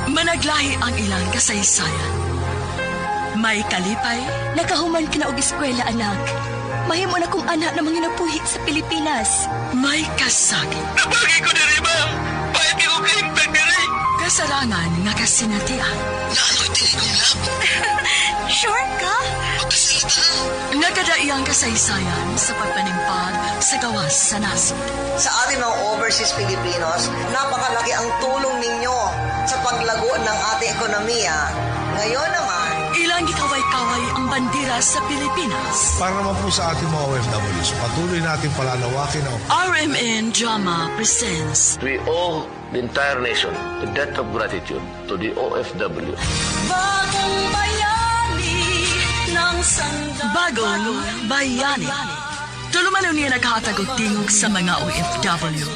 Managlahi ang ilang kasaysayan. May kalipay, Nakahuman ka na og eskwela, anak. Mahimo na kong anak na manginabuhi sa Pilipinas. May kasakit. Nabagay ko diri ba? Pwede ko kahimtang diri. Kasarangan nga kasinatian. Naano'y tinig kong lab. Sure ka? Pagkasalita. Nagadaiyang kasaysayan sa pagpanimpag sa gawas sa nasod. Sa ating mga overseas Filipinos, napakalaki ang tulong ninyo sa paglago ng ating ekonomiya. Ngayon naman, Ilang gikaway-kaway ang bandera sa Pilipinas. Para naman po sa ating mga OFWs, patuloy natin palalawakin ang RMN Drama presents We owe the entire nation a debt of gratitude to the OFW. Bagong Bayani ng Bagong Bayani. Tulumanon niya naghatag og tingog sa mga OFW.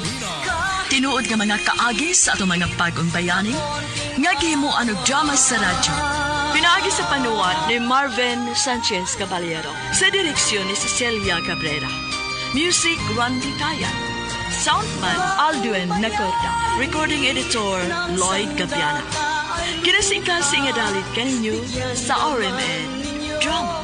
Tinuod nga mga kaagi sa atong mga bagong bayani nga gihimuan og drama sa radyo. Pinaagi sa panuwat ni Marvin Sanchez Caballero sa direksyon ni Cecilia Cabrera. Music, Randy Tayan. Soundman, Aldwin Nacorda. Recording editor, Lloyd Gabiana. Kinasingkasing nga dalit kaninyo sa RMN Drama.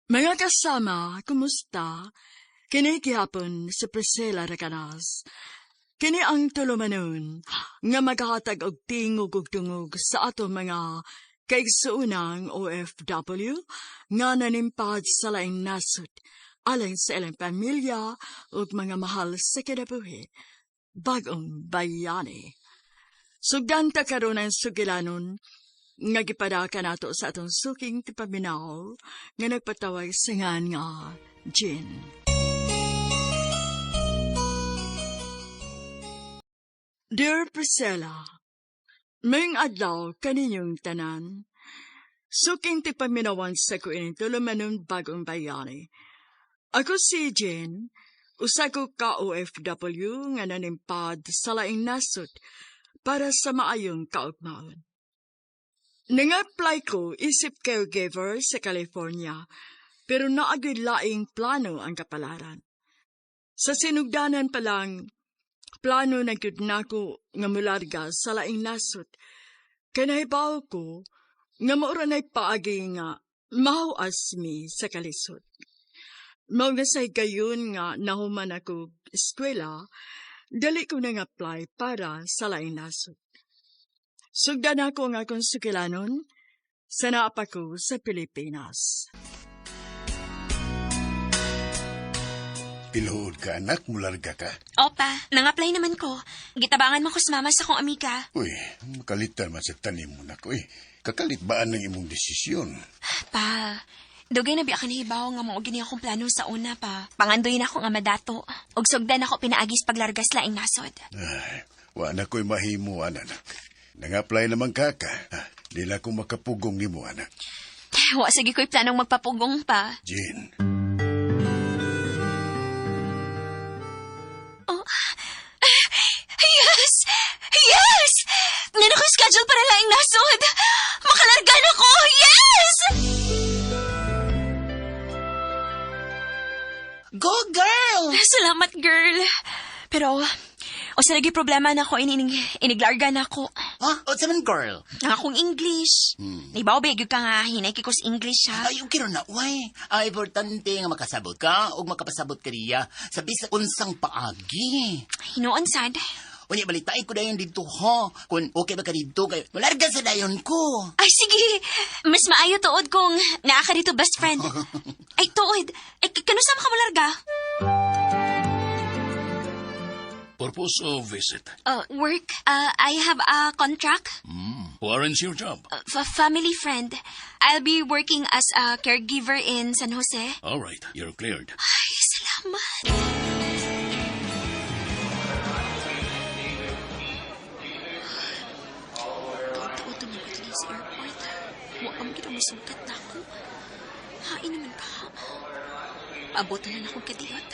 Mga kasama, kumusta? Kini gihapon si Priscilla Recanas. Kini ang tulumanon nga maghatag og tingog ug tungog sa ato mga kaigsuonang OFW nga nanimpad sa laing nasod alang sa ilang pamilya ug mga mahal sa kinabuhi. Bagong bayani. Sugdan ta karon ang sugilanon nga gipadaka nato sa atong suking tipaminaw nga nagpatawag sa ngan nga Jean. Dear Priscilla, Ming adlaw kaninyong tanan. Suking tipaminawan sa ko ining tulumanon bagong bayani. Ako si Jen, usa ko ka OFW nga nanimpad sa laing nasod para sa maayong kaugmaon. Nang-apply ko isip caregiver sa California, pero naagay laing plano ang kapalaran. Sa sinugdanan pa lang, plano na gyud nako nga mularga sa laing nasod. Kay nahibaw ko nga maura na'y paagi nga mahuas mi sa kalisod. Mao na sa higayon nga nahuman ako eskwela, dali ko nang apply para sa laing nasod. Sugdan ako nga akong sukilanon sa naapa ko sa Pilipinas. Tinuod ka, anak, mularga ka. Opa, nang-apply naman ko. Gitabangan mo ko sa mama sa akong amiga. Uy, makalitan man sa tanim mo na ko eh. Kakalit ba ang imong desisyon? Pa, dugay na biya ka nahibaw nga mao gini akong plano sa una pa. Pangandoy na ako nga madato. Ug sugdan ako pinaagis paglargas laing nasod. Ay, wa na ko'y mahimo, anak. Nang-apply naman ka ka. Ah, di na ko makapugong nimo, anak. Wa sige ko'y planong magpapugong pa. Jean, Oh. Yes! Yes! Nga na ko schedule para laing nasod. Makalarga na ko! Yes! Go, girl! Salamat, girl. Pero, o sa lagi problema na ako, iniglarga na ako. Ha? O, sa man, girl? Ang akong English. Naibaw, ba, ka nga, hinay kikos English, ha? Ay, okay ron na, uy. Ay, importante nga makasabot ka o makapasabot ka riya sa bisa unsang paagi. Hinuon, sad. Unya, balitain ko dayon dito, ha? Kung okay ba ka dito, kay malarga sa dayon ko. Ay, sige. Mas maayo tuod kung naa ka dito, best friend. Ay, tuod. Ay, kano sama ka malarga? Purpose of visit. Work. I have a contract. Who arranged your job? Family friend. I'll be working as a caregiver in San Jose. All right, you're cleared. Ay, salamat. Taon-taon naman ko din sa airport. Wa pa kita masungkat na ako. Hain naman ka. Pabutan na akong kadiyot.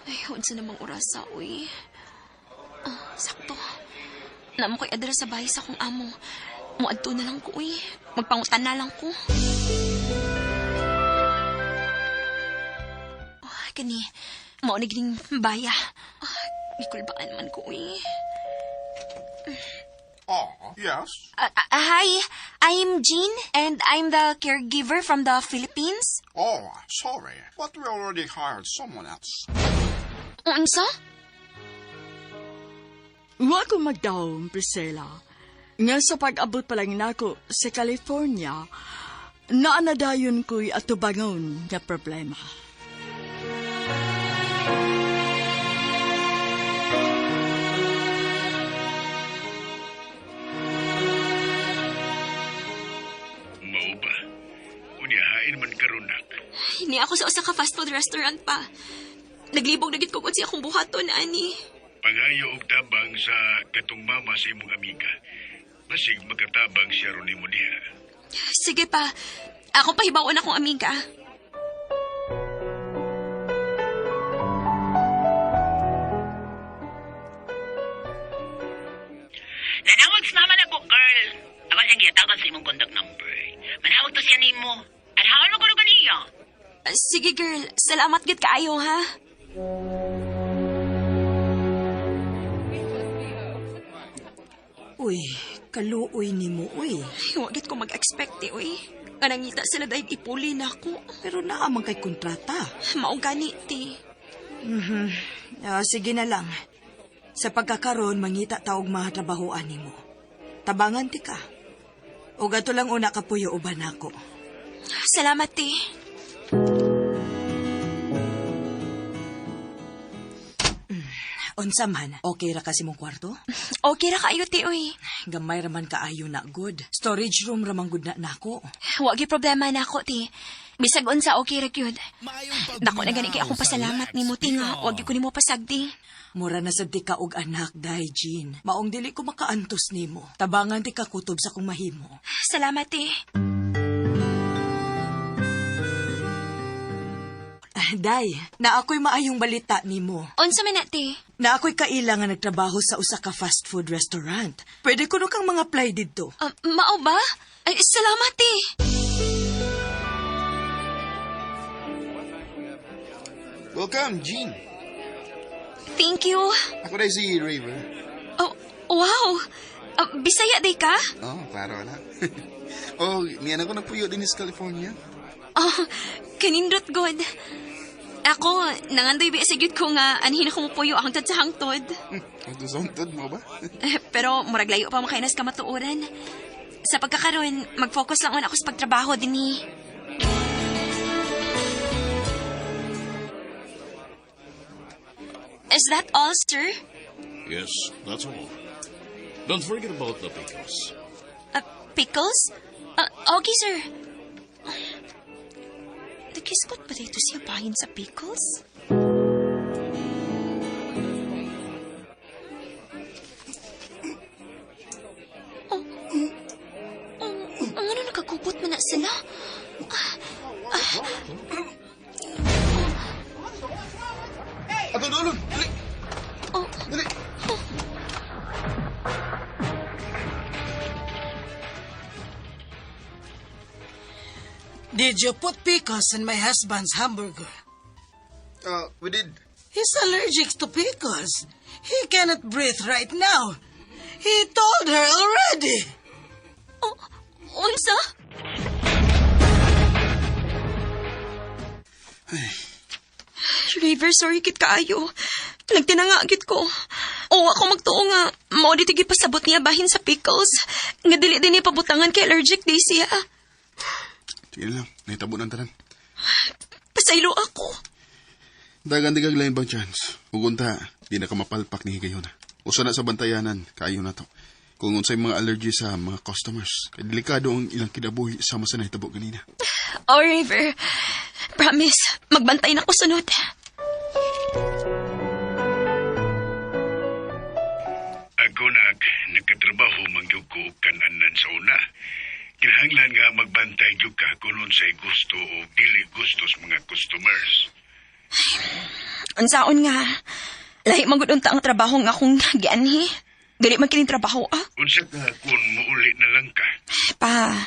Ay, unsa namang orasa, uy. Ah, sakto. Namo ko'y adres sa bahay sa akong amo. Muadto na lang ko, uy. Magpangutan na lang ko. Oh, Kani, mao na gining baya. Ah, gikulbaan man ko, uy. Oh, yes. Hi, I'm Jean, and I'm the caregiver from the Philippines. Oh, sorry, but we already hired someone else. Unsa? Wa ko magdahom, Priscilla. Nga sa pag-abot pa lang nako sa California, naanadayon ko'y atubangon nga problema. Mao ba? Unya, hain man karon nak. Ni ako sa usa ka fast food restaurant pa. Naglibog na gid ko kung siya akong buhaton, ani. Pangayo og tabang sa katong mama sa imong amiga. Basig makatabang siya ron nimo diha. Sige pa, ako pahibawan akong amiga. Nanawag si mama na ko, girl. Ako siyang gihatagan sa imong contact number. Manawag to siya nimo. Anhaon mo kuno kaniya. Sige girl, salamat gid kaayo ha. Uy, kaluoy nimo uy. Ay, wa gid ko mag-expect eh, uy. Nga nangita sila dahil ipuli na ako. Pero naa man kay kontrata. Mao gani, ti. Ah, sige na lang. Sa pagkakaroon, mangita ta og mga trabahoan nimo. Tabangan ti ka. O gato lang una kapuyo uban nako. Salamat, ti. Unsa man, okay ra kasi mong kwarto? Okay ra kaayo, ti, uy. Gamay ra man kaayo na good. Storage room ra man gud na nako. Wa gyud problema nako, ti. Bisag unsa okay ra gyud. Dako na gani kay akong pasalamat nimo, ti, nga wa gyud ko nimo pasagdi. Mura na sad ti ka og anak, dai Jean. Maong dili ko makaantos nimo. Tabangan ti ka kutob sa kong mahimo. Salamat, ti. Ah, Day, na ako'y maayong balita nimo. Unsa man na, ti? Na ako'y kaila nga nagtrabaho sa usa ka fast food restaurant. Pwede kuno kang mga apply didto. Ah, mao ba? Ay, salamat, ti. Welcome, Jean. Thank you. Ako na si Raver. Oh, wow. Ah, Bisaya day ka? Oh, klaro na. Oh, niyan ako nagpuyo din sa California. Oh, kanindot god. Ako, nangandoy ba sa gyud ko nga anhin ako mopuyo ang sa hangtod. Magdusontod mo ba? Eh, pero murag layo pa makainas ka matuoran. Sa pagkakaroon, mag-focus lang una ako sa pagtrabaho dinhi. Is that all, sir? Yes, that's all. Don't forget about the pickles. Pickles? Okay, sir. Nagiskot ba dito siya bahin sa pickles? Oh, oh, ang ano nakakupot man na sila? Ato, dulon! Dali! Oh. Dali! Did you put pickles in my husband's hamburger? We did. He's allergic to pickles. He cannot breathe right now. He told her already. Oh, unsa? River, sorry kit kaayo. Nagtinanga gid ko. O ako magtuo nga mao dito gipasabot niya bahin sa pickles. Nga dili din niya pabutangan kay allergic day siya. Sige lang, nahitabo ng tanan. Pasaylo ako. Dagan di kag lain bang chance. Ug unta, di na ka mapalpak ni higayon. Usa na sa bantayanan, kaayo na to. Kung unsay mga allergy sa mga customers, kay delikado ang ilang kinabuhi sama sa nahitabo ganina. Oh, River. Promise, magbantay na ko sunod. Ako nak, nagkatrabaho man gyud ko og kananan sa una. Kinahanglan nga magbantay gyud ka kung unsay gusto o dili gusto sa mga customers. Unsaon nga. Lahi man gud unta ang trabaho nga akong gianhi. Dili man kining trabaho ah. Unsa ka kung muuli na lang ka? Pa,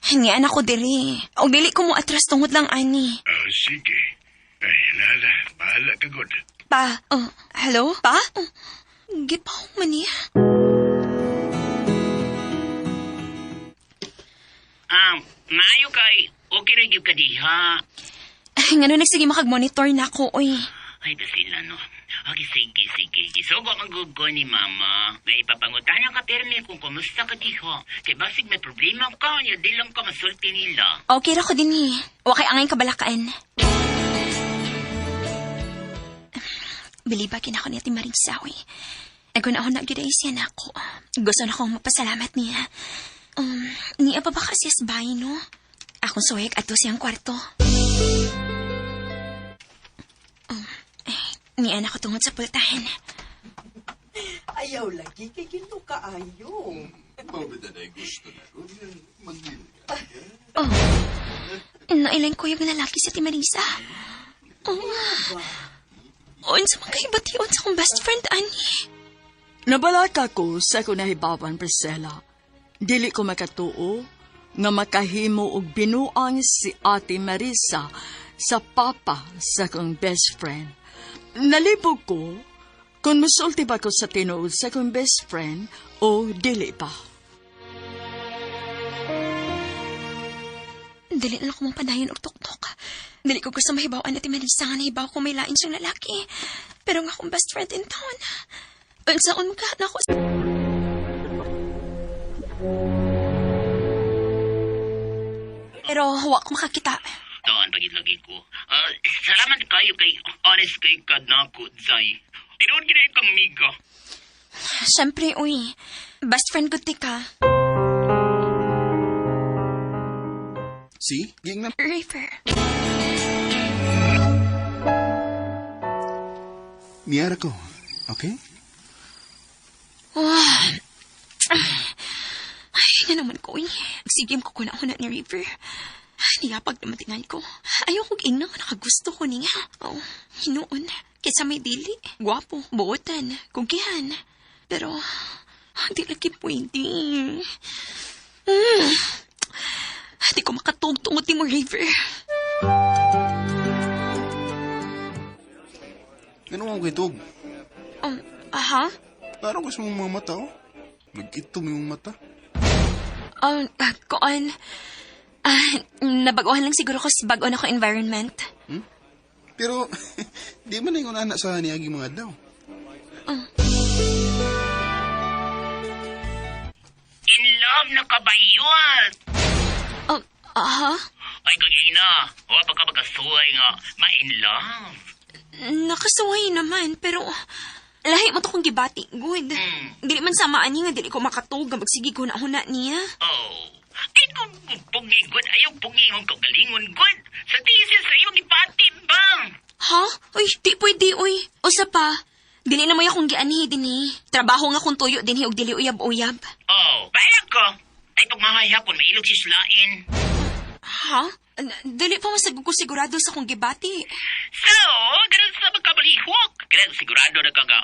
hingian ako diri. Og dili ko mo atras tungod lang ani. Ah, sige. Ay, lala. ka, good. Pa, hello? Pa? Gipaw man niya. Maayo kay, okay ra gyud ka diha. Ngano nagsige makag-monitor na ako, oy. Ay, Priscilla, no. Okay, sige, sige. Isugo ang gugo ni Mama. May ipapangutana ka permi kung kumusta ka diha. Kay basig may problema ka, niya di lang ka masulti nila. Okay ra ko din eh. Wa kay angay kabalakaan. Biliba kinako ni Ate Marisa, oy. Naguna ako na gyud ay siya na ako. Gusto na akong mapasalamat niya. Niya pa ba kasi sa bahay, no? Akong suwek ato siyang kwarto. Niya na ako tungod sa pultahan. Ayaw lagi kay ginto kaayo. Mabida na gusto na. Magdili. Oh. Nailan ko yung lalaki sa Ate Marisa. Oh. Unsa man kay bation sa akong best friend, ani? Nabalaka ko sa akong nahibawan, Priscilla. Dili ko makatuo nga makahimo og binuang si Ate Marisa sa papa sa akong best friend. Nalibog ko kung musulti ba ko sa tinuod sa akong best friend o dili pa. Dili na lang ko mong padayon og tuktok. Dili ko gusto mahibaw-an Ate Marisa nga nahibaw ko may lain siyang lalaki. Pero nga akong best friend in town. Unsaon ka na ako. Pero wa ko makakita. Doon, pagit lagi ko. Salamat kayo kay honest kay kad na ako, Zay. Tinuod gina kang miga. Siyempre, uy. Best friend ko tika. See? Ging na. River. Niyara ko. Okay? Oh. Ay, nga naman ko, uy. Sige ko kuna na ni River. Niyapag naman tingal ko. Ayaw kong ingna nga nakagusto ko niya. Oh, hinuon. Kaysa may dili. Gwapo, buotan, kugihan. Pero, di lagi pwede. Di ko makatugtungod ni mo, River. Ganun ang kitog. Aha? Parang gusto mong mga mata, oh. Nag-itom yung mata. Koon. Nabaguhan lang siguro ko sa bago na ko environment. Pero, di man na yung anak sa niyaging mga daw. In love na ka ba yun? Aha? Ay, kag ina. Wa pa ka magkasuway nga. Ma-in love. Nakasuway naman, pero lahi mo to kong gibati, good. Dili man sama ani nga dili ko makatug, magsige ko na huna niya. Oh. Ay, kung pugi, good. Ayaw pugingon ko galingon, good. Sa thesis sa iyong gibati ba? Ha? Uy, di pwede, uy. Usa pa. Dili na mo akong gianhi din eh. Trabaho nga kung tuyo din og dili uyab-uyab. Oh, balag ko. Ay, pagmahayapon, mailog si Sulain. Ha? Dili pa masagod ko sigurado sa akong gibati. So, ganun sa magkabalihok. Ganun, sigurado na ka nga.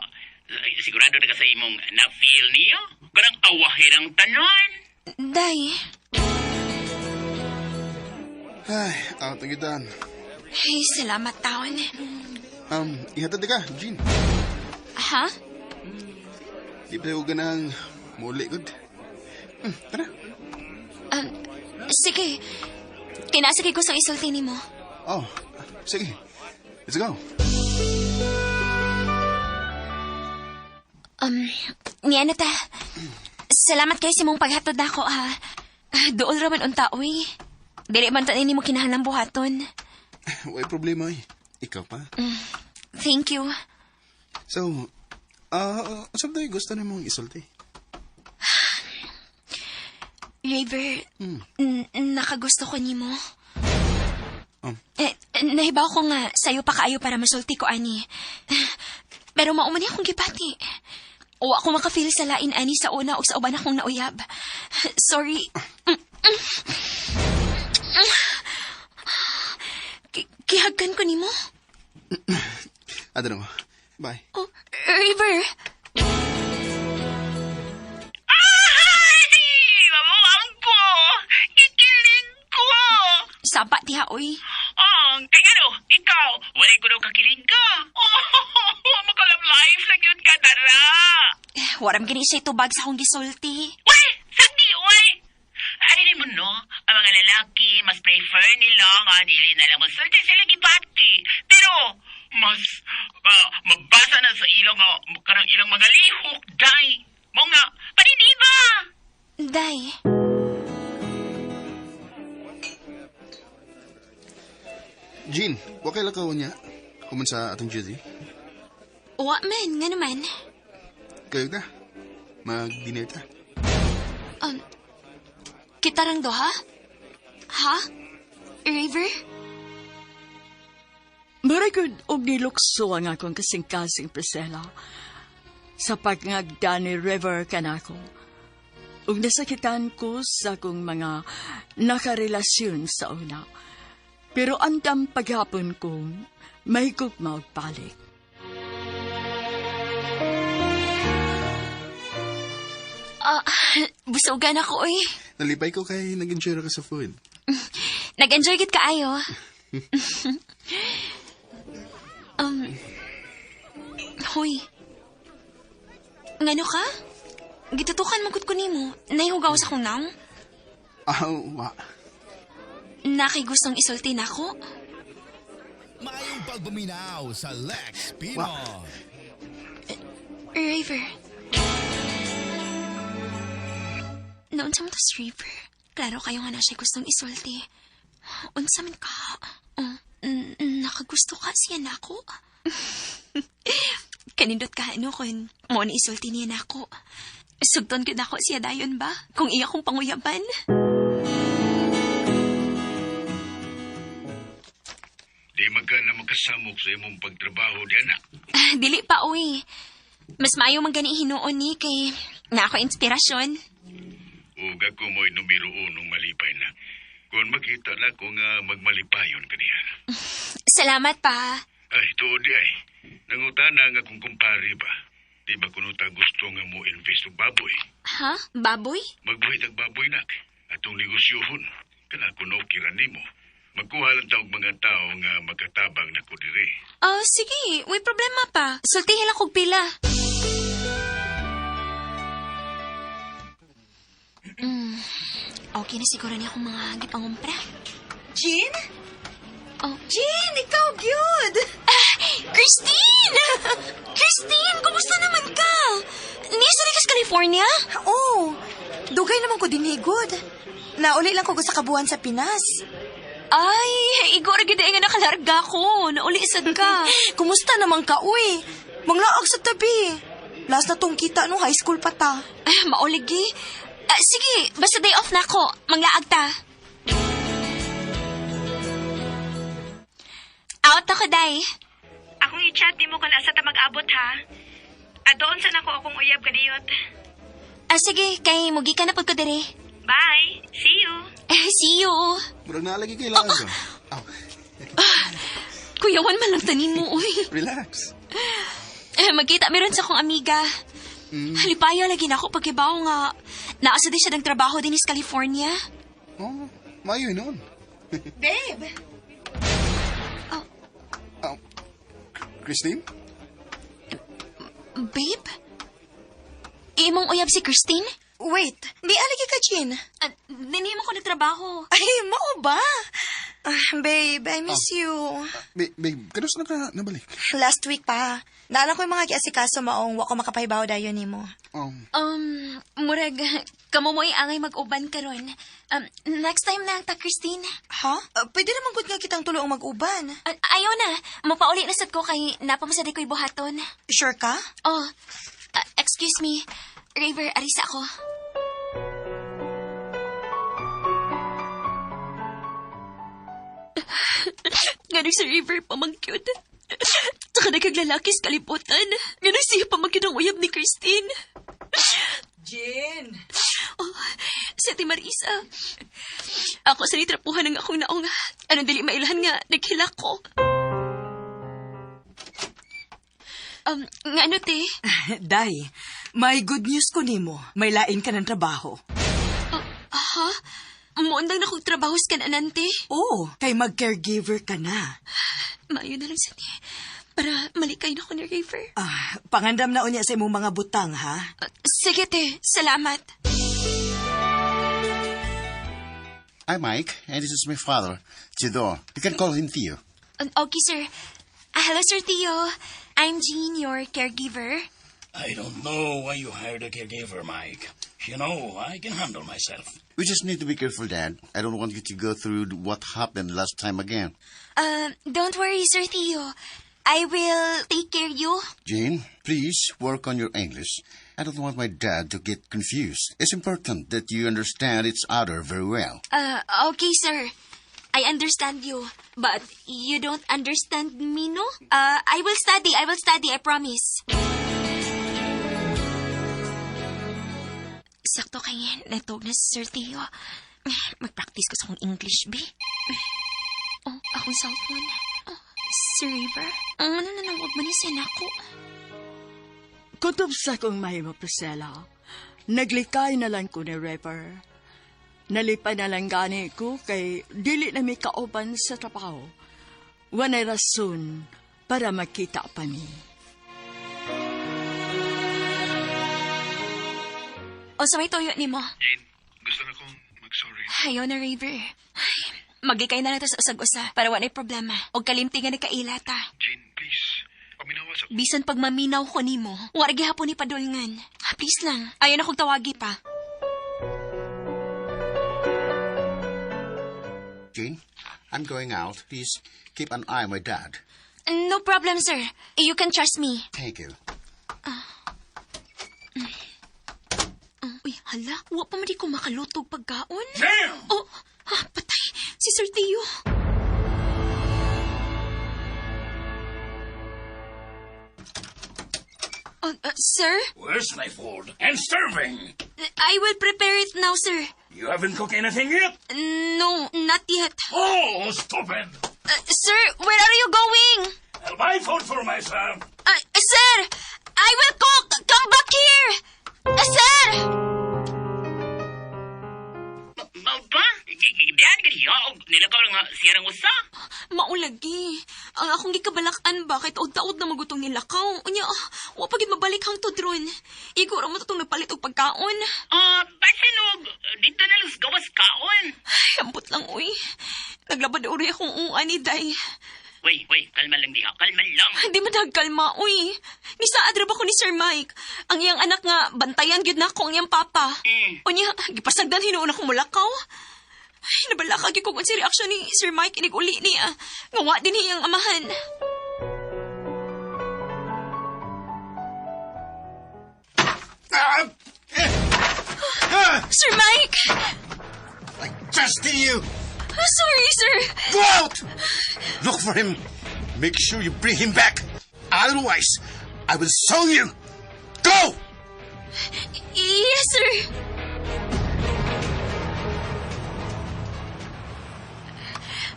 Sigurado na ka sa imong na-feel niyo. Ganang awahin ang tanan. Day. Ay, out ang gitan. Ay, salamat, taon. Ihatad ka, Jean. Ha? Di pa ko ganang muli, good. Tara. Sige. Kinasige ko sa isulti nimo. Oh, sige. Let's go. Niya na ta. Salamat kay sa imong paghatod nako, ha. Dool ra man unta, uy. Dili man ta nimo kinahanglan buhaton. Way problema, eh. Ikaw pa. Thank you. So, unsa ba gusto nimong isulti? River, nakagusto ko nimo. Eh, nahibaw ko nga, sayo pa kaayo para masulti ko, ani. Pero mao man akong gibati. O ako makafeel sa lain, ani, sa una o sa uban akong nauyab. Sorry. Kihagkan ko nimo? Ano mo? Bye. Oh, River! Ay! Mamuang ko! Kikilig ko! Sapa diha, oy. Ang, kay ano, ikaw, wala Walay ko daw kakilig ka. Oh, makalab life lang yun ka, tara. Waram gani siya tubag sa akong gisulti. Uy! Sagdi, uy! Ano mo, no? Ang mga lalaki, mas prefer nila nga dili na lang masulti sila gibati. Pero, mas mabasa na sa ilang, karang ilang mga lihok, day. Mo nga, paniniba! Day. Jean, wa kay lakaw niya. Kuman sa atong duty. Wa man, nga naman. Kayo na. Mag-dinner ta. Kita rang doha? Ha? River? Maragod og nilukso ang akong kasing-kasing, Priscilla. Sa pagngagda ni River kanako. Ug nasakitan ko sa akong mga nakarelasyon sa una. Pero andam paghapon kong may gugma og balik. Busogan ako, oy. Nalipay ko kay nag-enjoy ra ka sa food. Nag-enjoy gid kaayo. Hoy. Ngano ka? Gitutukan man gud ko nimo. Nahihugaw sa akong naong. Ah, wa. Nakay gustong isulti nako. Maayong pagpaminaw sa Lex Pinoy. River. Naunsa man to si River? Klaro kayo nga na siya gustong isulti. Unsa man ka? Oh, nakagusto ka siya nako. Kanindot ka ano kun mo ni isulti niya nako. Sugton gud nako siya dayon ba? Kung iya kong panguyaban. Di man ka na makasamok sa imong pagtrabaho di anak. Ah, dili pa, uy. Mas maayo man gani hinuon ni kay na ako inspirasyon. Ug ako mo'y numero unong malipay na. Kung makita na ko nga magmalipayon ka diha. Salamat pa. Ay, tuod di ay. Nangutana nga kung kumpare ba. Di ba kuno ta gusto nga mo invest og baboy? Ha? Baboy? Magbuhit ang baboy nak. Atong negosyohon. Kana kuno kira nimo. Magkuha lang ta og mga tao nga makatabang nako dire. Oh, sige. May problema pa. Sultihin lang kog pila. Okay na siguro niya akong mga gipangumpra. Jean? Oh. Jean, ikaw gyud! Ah, Christine! Christine, kumusta naman ka? Niya sa California? Oo. Dugay naman ko dinhigod. Nauli lang ko sa kabuhan sa Pinas. Ay, igor gid nga nakalarga ko. Nauli sad ka. Kumusta naman ka, uy? Manglaag sa tabi. Last na tong kita no high school pa ta. Ah, mauligi. Ah, sige, basta day off na ako. Manglaag ta. Out ako, day. Akong i-chat nimo kung asa ta mag-abot ha. Adoon sa nako akong uyab kadiyot. Ah, sige, kay mugi ka na pud ko dire. Bye. See you. Eh, see you. Murag naalagi kailangan ko. Oh, Kuyawan man lang tanin mo, uy. relax. Eh, magkita meron sa akong amiga. Halipayo lagi na ako pagkibaw nga. Naasa din siya ng trabaho din sa California. Oh, maayo noon. Babe! Oh. Christine? Babe? Imong uyab si Christine? Wait, di alagi ka, Jean. Dinhi mo ko nagtrabaho. Ay, mao ba? Ah, babe, I miss you. Babe, kanus na ka nabalik? Last week pa. Naalam ko yung mga giasikaso maong wa ko makapahibaw dayon nimo. Oh, Murag, kamo mo angay mag-uban karon. Next time na ta, Christine. Ha? Pwede naman gud nga kitang tuloong mag-uban. Ayaw na. Mapauli na sad ko kay napamasad ko'y buhaton. Sure ka? Oh, excuse me. River, arisa ako. Ganun si River pamangkyod. Tsaka nagkaglalaki sa kalibutan. Ganun siya pamangkyod ang uyab ni Christine. Jean! Oh, sa Ate Marisa. Ako sa nitrapuhan ng akong naong. Anong dili mailhan nga, naghilak ko. Nga ano, te? Day, may good news ko nimo. May lain ka ng trabaho. Ha? Muundang na kong trabaho sa kananan, te. Oo, kay mag-caregiver ka na. Maayo na lang sa ni. Para malikay na ko ni River. Ah, pangandam na unya sa imong mga butang, ha? Sige, te. Salamat. I'm Mike, and this is my father, Theodore. You can call him Theo. Okay, sir. Hello, Sir Theo. I'm Jean, your caregiver. I don't know why you hired a caregiver, Mike. You know, I can handle myself. We just need to be careful, Dad. I don't want you to go through what happened last time again. Don't worry, Sir Theo. I will take care you. Jane, please work on your English. I don't want my dad to get confused. It's important that you understand each other very well. Okay, sir. I understand you, but you don't understand me, no? I will study. I will study. I promise. Sakto kay netog na si Sir Theo. Mag-practice ko sa akong English, be. Oh, akong cellphone. Oh, Sir River. Ang ano na nawag man ni ako. Kutob sa kong mahimo, Priscilla. Naglikay na lang ko ni River. Nalipay na lang gani ko kay dili na mi kauban sa trabaho. Wanay rason para makita pa mi. O sa may toyo nimo. Jane, gusto na kong mag-sorry. Ayaw na, River. Ay, maglikay na nato sa usag-usa para walay problema. O kalimti nga nakaila ta. Jane, please. Paminawa sa... Bisan pag maminaw ko nimo, wala gihapon ni padulngan. Ah, please lang. Ayaw na kong tawagi pa. Jane, I'm going out. Please keep an eye on my dad. No problem, sir. You can trust me. Thank you. Uy, hala. Wa pa man di ko makalutog pagkaon. Damn! Oh, patay. Si Sir Theo. Oh, sir? Where's my food? And starving! I will prepare it now, sir. You haven't cooked anything yet? No, not yet. Oh, stupid! Sir, where are you going? I'll buy food for myself. Sir, I will cook. Come back here. Sir! Mao ba? Gibiyan ganiya og nilakaw nga siyarang usa. Maulagi. Ang akong gikabalak-an ba kay taod-taod na magutong nilakaw. Unya, wa pa gid mabalik hangtod ron. Igo ra mo to tong nagpalit og pagkaon. Ah, basin og dito na lang sa gawas kaon. Ay, ambot lang uy. Naglabad uri akong uan ni Day. Wey, wey, kalma lang diha, kalma lang. Hindi man kalma, uy. Nisaad ra ba ko ni Sir Mike? Ang iyang anak nga, bantayan gyud nako ang iyang papa. Unya, gipasagdan hinuon ako mulakaw. Ay, nabalaka gyud ko kung si reaksyon ni Sir Mike inig uli niya. Nga wa din iyang amahan. Sir Mike! I trusted you! Sorry, sir. Go out! Look for him. Make sure you bring him back. Otherwise, I will saw you. Go! Yes, sir.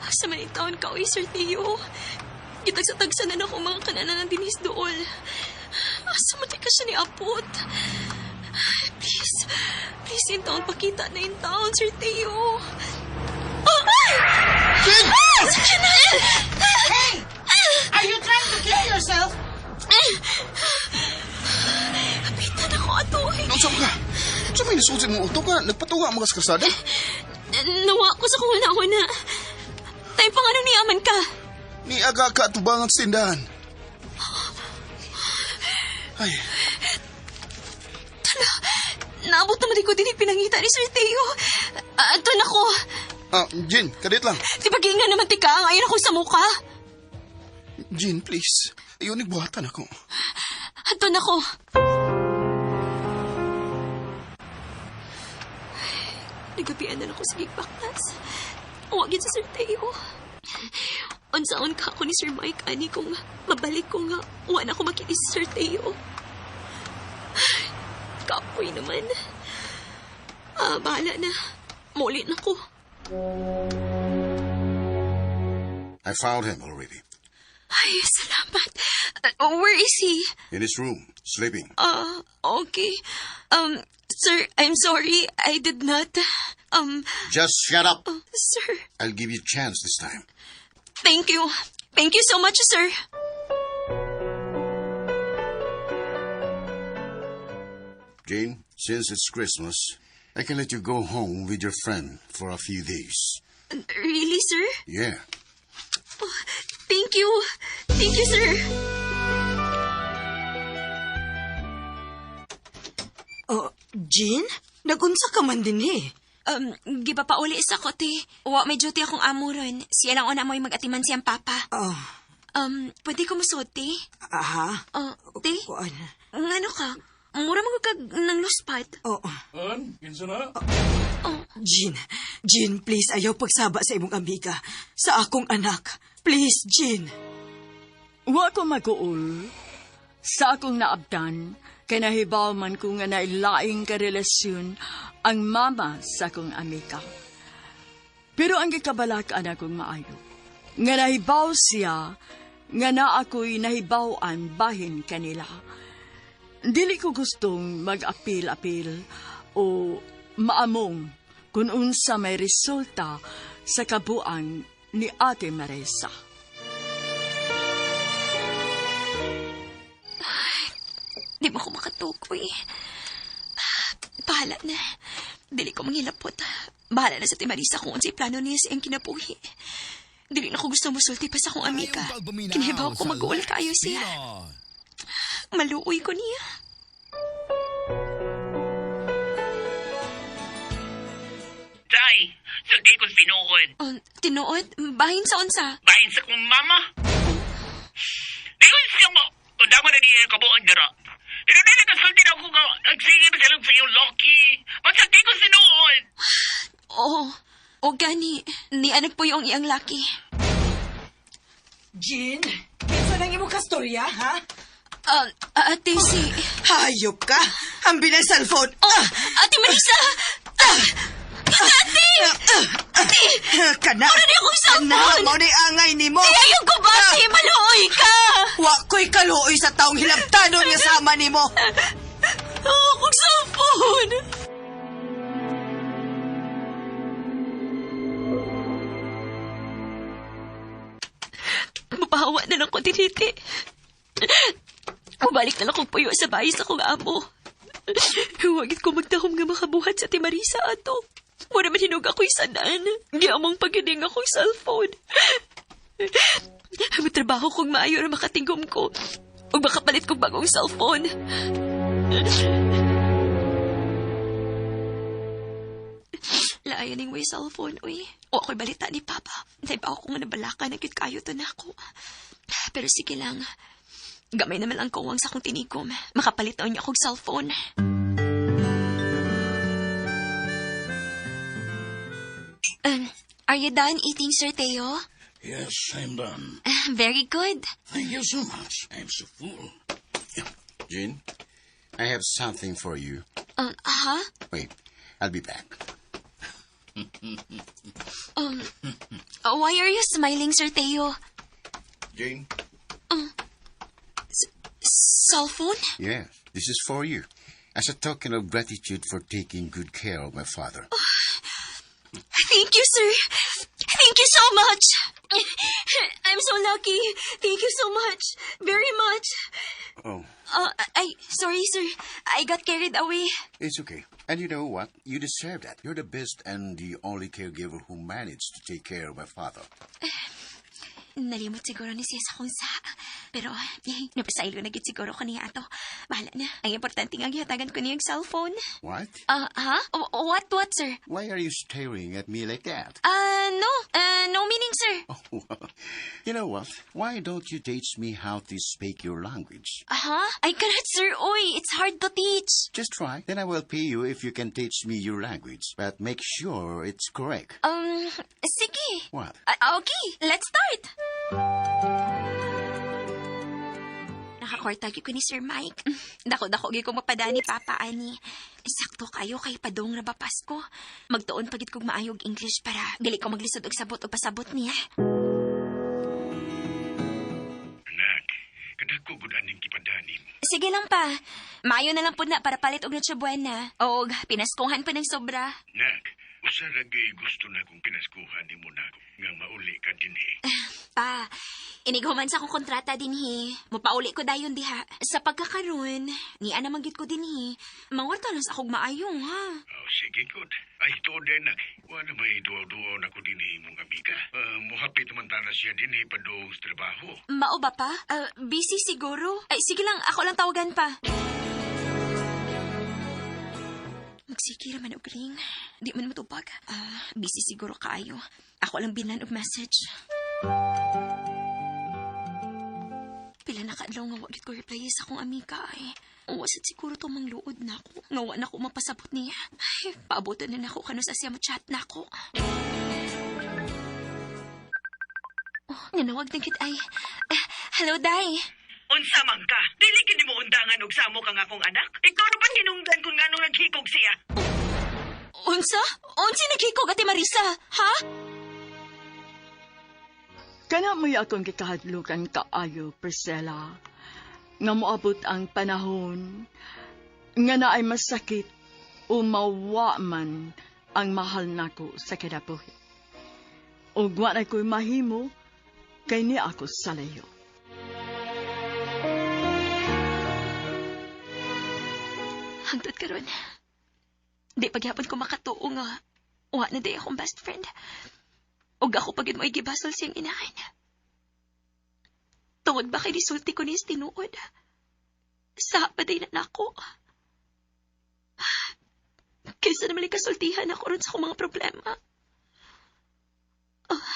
Asa man taon ka, oy, Sir Theo. Gitagsa-tagsa na ako mga kananan ng dinis dool. Asa man ka siya ni Apot? Please, please, in taon, pakita na in taon, Sir Theo. Oh, ay! Ah! Sige na! Hey! Are you trying to kill yourself? Kapitan ako, ato. Unsa ka? Unsa may nasud sa imong utok ka? Nagpatuga mo ka sa kalsada? Nawa ko sa kung una-una. Tayo pang ano ni aman ka? Niaga ka atubangan sa tindahan. Ay, Tala, naabot naman din ko din pinangita ni Sir Theo. Ato na ko. Jean, kadit lang. Di ba giingnan naman ti ka, ang ayaw na sa muka. Jean, please. Ayaw nagbuhatan ako. Ato na ko. Nagabian na ako sa gigbaktas. Huwag yun sa Sir Theo. Unsaon ka ako ni Sir Mike, ani kung mabalik ko nga, wa na ako makita si Sir Theo. Kapoy naman. Ah, bahala na. Muli na ko. I found him already. Ay, salamat. Where is he? In his room, sleeping. Okay. Sir, I'm sorry. I did not. Just shut up. Sir, I'll give you a chance this time. Thank you. Thank you so much, sir. Jane, since it's Christmas, I can let you go home with your friend for a few days. Really, sir? Yeah. Thank you. Thank you, sir. Oh, Jean? Nagunsa ka man din eh. Gipapauli sa ko, te. Wa, may duty akong amo ron. Siya lang una mo'y mag-atiman siyang papa. Oh. Pwede ko musuot, te? Aha. Oh, te? Kuan. Ngano ka? Mura mo kag nang luspat. Oo. An, kinsa na? Jean, Jean, please ayaw pagsaba sa imong amiga. Sa akong anak. Please, Jean. Wa ko mag-uol. Sa akong naabdan, kay nahibaw man ko nga nailaing karelasyon ang mama sa akong amika. Pero ang gikabalak-an akong maayo. Nga nahibaw siya, nga na ako'y nahibaw-an bahin kanila. Dili ko gustong mag-apil-apil o maamong kung unsa may resulta sa kabuang ni Ate Marisa. Di mo ko makatukoy. Bahala na. Dili ko manghilapot. Bahala na sa ti Marisa kung unsay plano niya sa iyang kinabuhi. Dili na ko gusto musulti pa sa akong amiga. Kinahibaw ko mag-uol kayo siya. Maluoy ko niya. Day, sulti ko sinuod. Oh, tinuod, bahin sa unsa. Bahin sa kong mama. Dayon siya mo. Undang mo na di ang kabuang dira. Pero na nagasulti na ako nga. Nagsige pa sa iyong Loki. Magsulti ko sinuod. Oo. O gani, ni anak po yung iyang laki. Jean, kinsa nang imong kastorya, ha? Ate si... Hayop ka! Ang bilang cellphone! Oh, Ate Marisa! Ate! Ate! Kana! Ano na akong cellphone? Kana! Mao na'y angay nimo! Ay, ayaw ko ba? Ate, maluoy ka! Wa ko'y kaluoy sa taong hilabtanon nga sama nimo! Oh, akong cellphone! Mapahawa na lang ko diniti. Mabalik na lang kong puyo sa bahay sa kong amo. Huwagit ko magdahom nga makabuhat sa ti Marisa ato. Mura man hinog ako'y sanan. Giamong pagining akong cellphone. Matrabaho kong maayo na makatingom ko. Ug makapalit kong bagong cellphone. Laayan ning way cellphone, uy. O ako'y balita ni Papa. Naiba ako nga nabalaka, nagkit kayo to na ako. Pero sige lang. Gamay naman ang kuwang sa akong tinigom. Makapalit na niya akong cellphone. Are you done eating, Sir Teo? Yes, I'm done. Very good. Thank you so much. I'm so full. Jean, I have something for you. Huh? Wait, I'll be back. Why are you smiling, Sir Teo? Jane? Cell phone? Yes, this is for you. As a token of gratitude for taking good care of my father. Thank you, sir. Thank you so much. I'm so lucky. Thank you so much. Very much. Oh, I sorry, sir. I got carried away. it's okay. And you know what? You deserve that. You're the best and the only caregiver who managed to take care of my father. Nalimot siguro ni siya sa kung sa. Pero, napasailo na gid siguro ko niya ato. Bahala na. Ang importante nga gihatagan ko niyang cellphone. What? Ha? What, sir? Why are you staring at me like that? No. No meaning, sir. Oh, you know what? Why don't you teach me how to speak your language? Huh? I cannot, sir. Oy, it's hard to teach. Just try. Then I will pay you if you can teach me your language. But make sure it's correct. Sige. What? Okay, let's start. Nakakwarta gyud ko ni Sir Mike. Dako-dako gyud ko mapadani Papa ani. Sakto kayo kay padong ra ba Pasko. Magtuon pagid kog maayog English para dili ko maglisod og sabot og pasabot niya. Anak, kadako gud aning gipadani mo. Sige lang pa. Maayo na lang pud na para palit og Noche Buena. Og pinaskuhan pa ng sobra. Nak, usa ra gyud gusto na kong pinaskuhan nimo nako nga mauli ka dinhi. Pa, inighuman sa akong kontrata dinhi. Mupauli ko dayon diha. Sa pagkakaron, ni ana man gyud ko dinhi. Mangwarta lang sa akong maayo, ha? Oh, sige, good. Ay, tuod din, nak. Wala may duaw-duaw na ko din imong amiga. Muhapit man tana siya din padung sa trabaho. Mao ba pa? Busy siguro. Ay, sige lang, ako lang tawagan pa. Magsige ra man og ring. Di man matubag. Busy siguro kaayo. Ako lang binan og message. Pila na kaadlaw nga wa gyud ko reply sa akong amiga ay. Wasad siguro to mangluod na ako. Nga wa na ko mapasabot niya. Ay, paaboton na nako kano sa siya mo chat na ako. Oh, nanawag na gid ay. Hello, Day. Unsa man ka? Dili gid mo undangan og samo kang akong anak. Ikaw na ba hinungdan kung nganong naghikog siya? Unsa? Unsa naghikog, Ate Marisa? Ha? Kana mo'y akong gikahadlukan kaayo, Priscilla. Nga moabot ang panahon, nga naay masakit o mawa man ang mahal nako sa kinabuhi. Ug wa na ko'y mahimo, kay ni ako salayo. Hangtod karon, di pagyapon ko makatuo nga wa na day akong best friend. Ug ako pagid mo igibasol siyang inahan. Tungod ba kay nisulti ko ni tinuod? Sa pa day na nako. Kaysa naman kasultihan ako ron sa akong mga problema. Oh,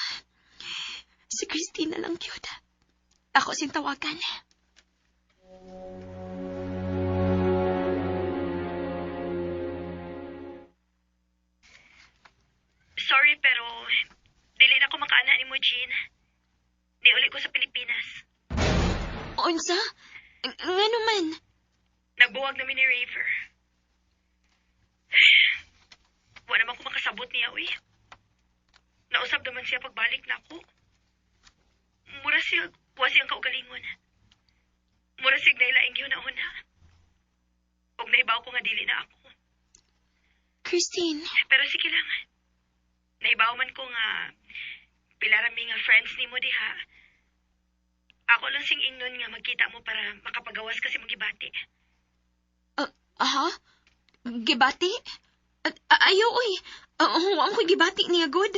si Christina lang cute. Ako siyang tawagan. Sorry pero dili na ko makaana nimo, Jean. Niuli ko sa Pilipinas. Unsa? Ngano man? Nagbuwag namin ni Raver. Wala naman ko makasabot niya, uy. Nausab naman siya pagbalik na ako. Mura siya, wa siyang kaugalingon. Mura siya nailaing yun na una. Og naibaw ko nga dili na ako. Christine. Pero sige lang. Naibaw man ko nga pila ra mi nga friends nimo diha. Ako lang sing ingnon nga magkita mo para makapagawas kasi mong gibati. Aha? Gibati? Ayaw, oy. Huwag ko gibati niya, good.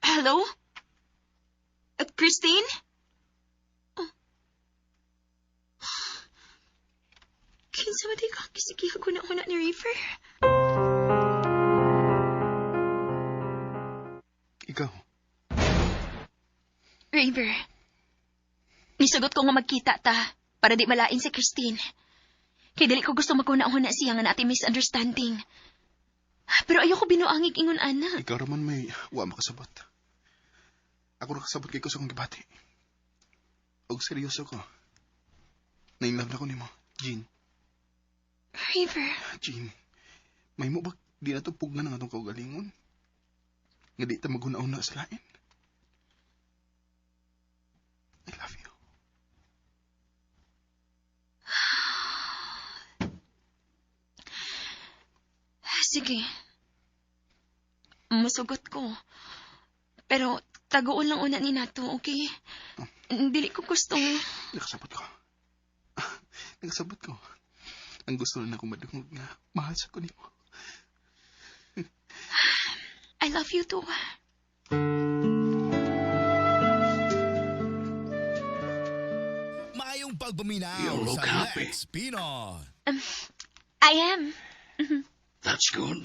Hello? Christine? Oh. Kinsa ba di ka kisigiha ko na una ni River? Ikaw? River, nisugot ko nga magkita ta para di malain si Christine. Kaya dili ko gusto maguna-una siya nga natin misunderstanding. Pero ayoko binuangig ingon ana. Ikaw raman may wa makasabot. Ako nakasabot kay ko sa akong gibati. Og seryoso ko. Na-inlove na ko nimo, Jean. River. Jean, may mo ba di na to pugnan ang atong kaugalingon? Nga di ta maghuna-una sa lain. I love you. Sige. Masugot ko. Pero tagoon lang una ni nato, okay? Oh. Dili ko gusto. Nakasabot ko. Nakasabot ko. Ang gusto na akong madungog nga mahal sa ko nimo. I love you too. Maayong pagpaminaw You look sa happy. Lex Pino. I am. Mm-hmm. That's good.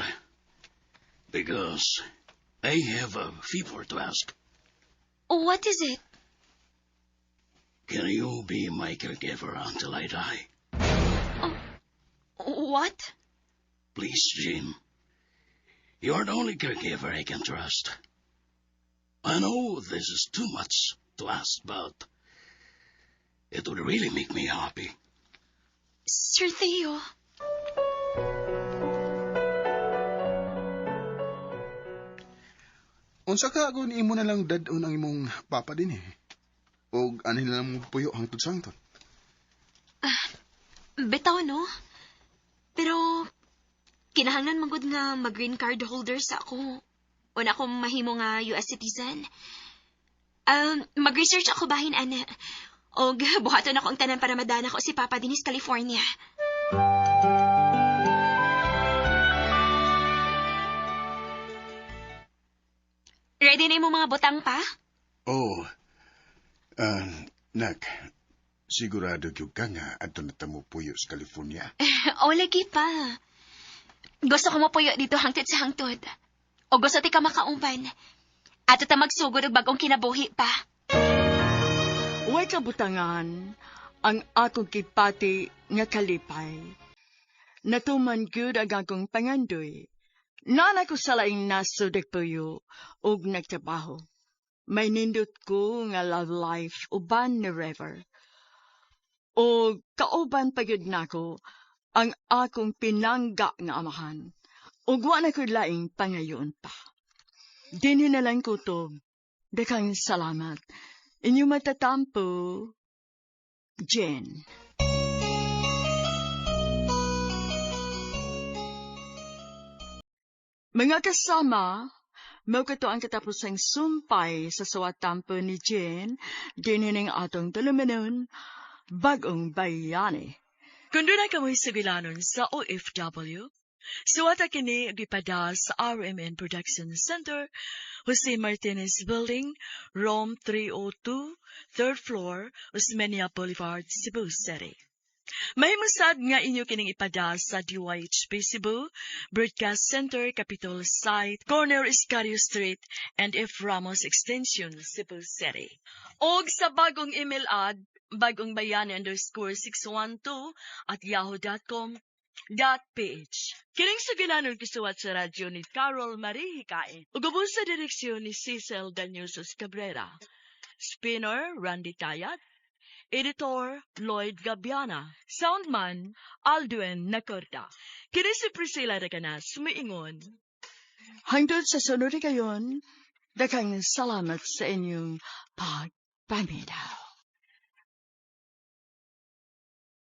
Because I have a favor to ask. What is it? Can you be my caregiver until I die? Oh, what? Please, Jean. You're the only caregiver I can trust. I know this is too much to ask, but it would really make me happy. Sir Theo. Unsa ka kung imo na lang dad-on ang imong papa din eh. Og ano na lang mo puyo hangtod sa hangtod. Bitaw, no? Pero, kinahanglan man gud nga mag-green card holder sa ako. Una akong mahimo nga US citizen. Mag-research ako bahin, ana. Og buhaton ako ang tanan para madana ko si Papa dinis California. Ready na imong mga butang pa? Oh, nak, sigurado gyud ka nga adto na ta mo puyo sa California. O, lagi pa. Gusto ko mapuyo dito hangtod sa hangtod. O gusto ti ka makaumpan. Ato ta magsugod og bagong kinabuhi pa. Way kabutangan ang akong gipati nga kalipay. Natuman gyud ang akong pangandoy. Nana ko sa laing nasod nagpuyo ug nagtrabaho. May nindot ko nga love life uban ni River. O kauban pa gyud nako ang akong pinangga nga amahan. Ug wa na ko'y laing pangayoon pa. Dinhi na lang kutob. Daghang salamat. Inyong matatampo, Jen. Mga kasama, mao kato ang katapusang sumpay sa suwatampo ni Jen, dinhi atong tulumanon, Bagong Bayani. Kung doon kamoy sugilanon sa OFW, suwata kini gipada sa RMN Production Center, Jose Martinez Building, Room 302, third floor, Osmeña Boulevard, Cebu City. Mahimong nga inyo kining ipada sa DYHP Cebu, Broadcast Center, Capitol Site, Corner Escario Street, and F. Ramos Extension, Cebu City. Og sa bagong email ad, bagongbayani_612@yahoo.com.ph. Kining sugilanon gisuwat sa radyo ni Carol Marie Hikain. Ug ubos sa direksyon ni Cecil Danusos Cabrera. Spinner, Randy Tayat. Editor, Lloyd Gabiana. Soundman, Aldwin Nacorda. Kini si Priscilla Reganas, miingon. Hangtod sa sunod kayon, daghang salamat sa inyong pagpaminaw.